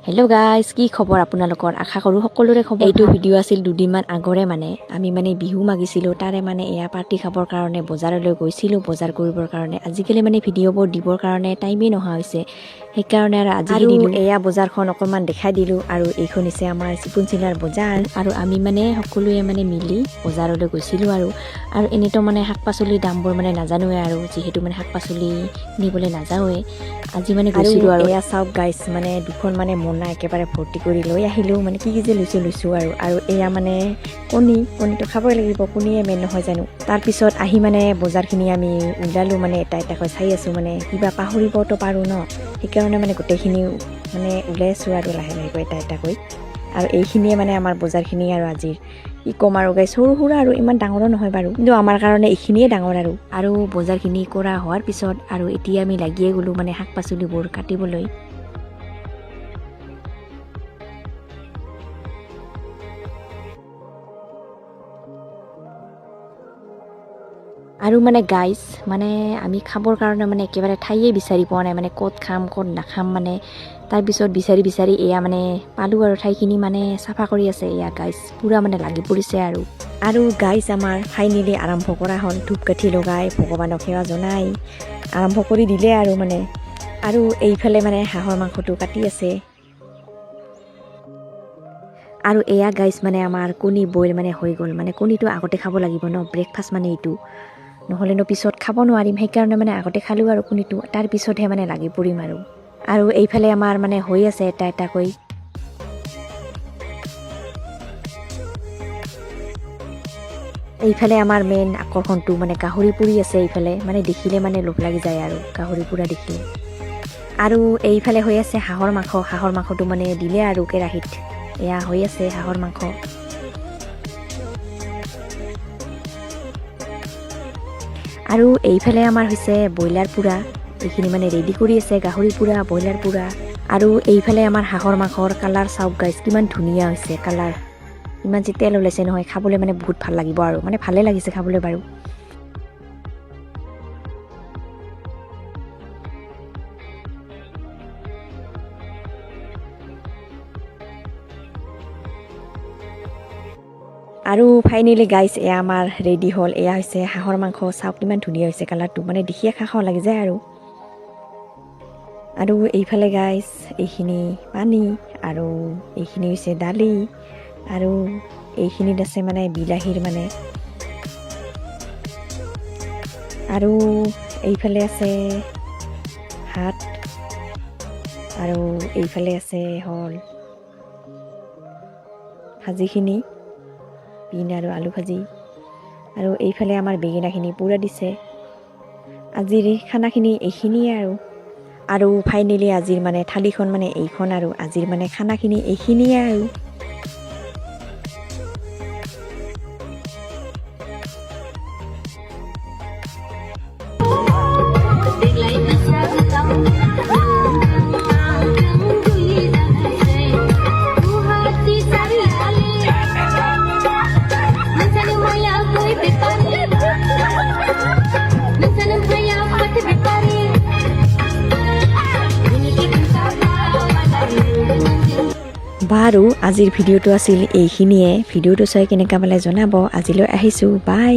Hello' guys, কি খবৰ আপোনালোকৰ? আশা কৰোঁ সকলোৰে খবৰ। এইটো ভিডিঅ' আছিল দুদিনমান আগৰে। মানে আমি মানে বিহু মাগিছিলোঁ, তাৰে মানে এয়া পাৰ্টি খাবৰ কাৰণে বজাৰলৈ গৈছিলোঁ, বজাৰ কৰিবৰ কাৰণে। আজিকালি মানে ভিডিঅ'বোৰ দিবৰ কাৰণে টাইমেই নোহোৱা হৈছে, সেইকাৰণে আৰু আজি দিলোঁ। এয়া বজাৰখন অকণমান দেখাই দিলোঁ। আৰু এইখন হৈছে আমাৰ চিপুনচিলাৰ বজাৰ। আৰু আমি মানে সকলোৱে মানে মিলি বজাৰলৈ গৈছিলোঁ। আৰু আৰু এনেইতো মানে শাক পাচলিৰ দামবোৰ মানে নাজানোৱে আৰু, যিহেতু মানে শাক পাচলি কিনিবলৈ নাযাওঁৱে। আজি মানে গৈছিলোঁ। আৰু এয়া চাওক গাইছ, মানে দুখন মানে মোনা একেবাৰে ভৰ্তি কৰি লৈ আহিলোঁ। মানে কি কি যে লৈছোঁ লৈছোঁ আৰু। আৰু এয়া মানে কণী, কণীটো খাবই লাগিব, কণীয়ে মেইন নহয় জানো? তাৰপিছত আহি মানে বজাৰখিনি আমি ওলালোঁ। মানে এটা এটাকৈ চাই আছোঁ, মানে কিবা পাহৰিবতো পাৰোঁ ন, সেইকাৰণে মানে গোটেইখিনি মানে ওলাই আছোঁ আৰু লাহে লাহেকৈ এটা এটাকৈ। আৰু এইখিনিয়ে মানে আমাৰ বজাৰখিনি। আৰু আজিৰ কি ক'ম আৰু গাইছ, সৰু সুৰা আৰু, ইমান ডাঙৰো নহয় বাৰু, কিন্তু আমাৰ কাৰণে এইখিনিয়ে ডাঙৰ আৰু। আৰু বজাৰখিনি কৰা হোৱাৰ পিছত আৰু এতিয়া আমি লাগিয়ে গ'লোঁ মানে শাক পাচলিবোৰ কাটিবলৈ। আৰু মানে গাইছ, মানে আমি খাবৰ কাৰণে মানে একেবাৰে ঠাইয়ে বিচাৰি পোৱা নাই, মানে ক'ত খাম ক'ত নাখাম। মানে তাৰপিছত বিচাৰি বিচাৰি এয়া মানে পালোঁ আৰু ঠাইখিনি। মানে চাফা কৰি আছে এয়া গাইছ, পূৰা মানে লাগি পৰিছে। আৰু আৰু গাইছ, আমাৰ ফাইনেলি আৰম্ভ কৰা হ'ল। ধূপকাঠি লগাই ভগৱানক সেৱা জনাই আৰম্ভ কৰি দিলে। আৰু মানে আৰু এইফালে মানে হাঁহৰ মাংসটো কাটি আছে। আৰু এয়া গাইছ, মানে আমাৰ কণী বইল মানে হৈ গ'ল। মানে কণীটো আগতে খাব লাগিব ন, ব্ৰেকফাষ্ট মানে এইটো, নহ'লেনো পিছত খাব নোৱাৰিম। সেইকাৰণে মানে আগতে খালোঁ আৰু কণীটো, তাৰপিছতহে মানে লাগি পৰিম আৰু। আৰু এইফালে আমাৰ মানে হৈ আছে এটা এটাকৈ। এইফালে আমাৰ মেইন আকৰ্ষণটো মানে গাহৰি পুৰি আছে এইফালে। মানে দেখিলে মানে লোভ লাগি যায় আৰু গাহৰি পুৰা দেখিলে। আৰু এইফালে হৈ আছে হাঁহৰ মাংস। হাঁহৰ মাংসটো মানে দিলে আৰু কেৰাহীত, এয়া হৈ আছে হাঁহৰ মাংস। আৰু এইফালে আমাৰ হৈছে ব্ৰইলাৰ পোৰা, এইখিনি মানে ৰেডি কৰি আছে, গাহৰি পোৰা, ব্ৰইলাৰ পোৰা। আৰু এইফালে আমাৰ হাঁহৰ মাংসৰ কালাৰ চাওক গাইছ, কিমান ধুনীয়া হৈছে কালাৰ। ইমান যে তেল ওলাইছে নহয়, খাবলৈ মানে বহুত ভাল লাগিব আৰু, মানে ভালে লাগিছে খাবলৈ বাৰু। আৰু ফাইনেলি গাইছ, এয়া আমাৰ ৰেডি হ'ল। এয়া হৈছে হাঁহৰ মাংস। চাওক কিমান ধুনীয়া হৈছে কালাৰটো, মানে দেখিয়ে খাওঁ খাওঁ লাগি যায় আৰু। আৰু এইফালে গাইছ, এইখিনি পানী, আৰু এইখিনি হৈছে দালি, আৰু এইখিনিত আছে মানে বিলাহীৰ মানে, আৰু এইফালে আছে ভাত, আৰু এইফালে আছে হ'ল ভাজিখিনি, বিন আৰু আলু ভাজি। আৰু এইফালে আমাৰ বেঙেনাখিনি পূৰা দিছে। আজিৰ খানাখিনি এইখিনিয়ে আৰু। আৰু ফাইনেলি আজিৰ মানে থালিখন মানে এইখন, আৰু আজিৰ মানে খানাখিনি এইখিনিয়ে আৰু। देग्लाय बैसागोआव नों जुलि जानोसै गुवाहाटि चारिआलि नोंसानि माया गय बेपारि, नोंसानि माया फाथो बेपारि। বাৰু, আজিৰ ভিডিঅ'টো আছিল এইখিনিয়ে। ভিডিঅ'টো চাই কেনেকুৱা পালে জনাব। আজিলৈ আহিছোঁ, বাই।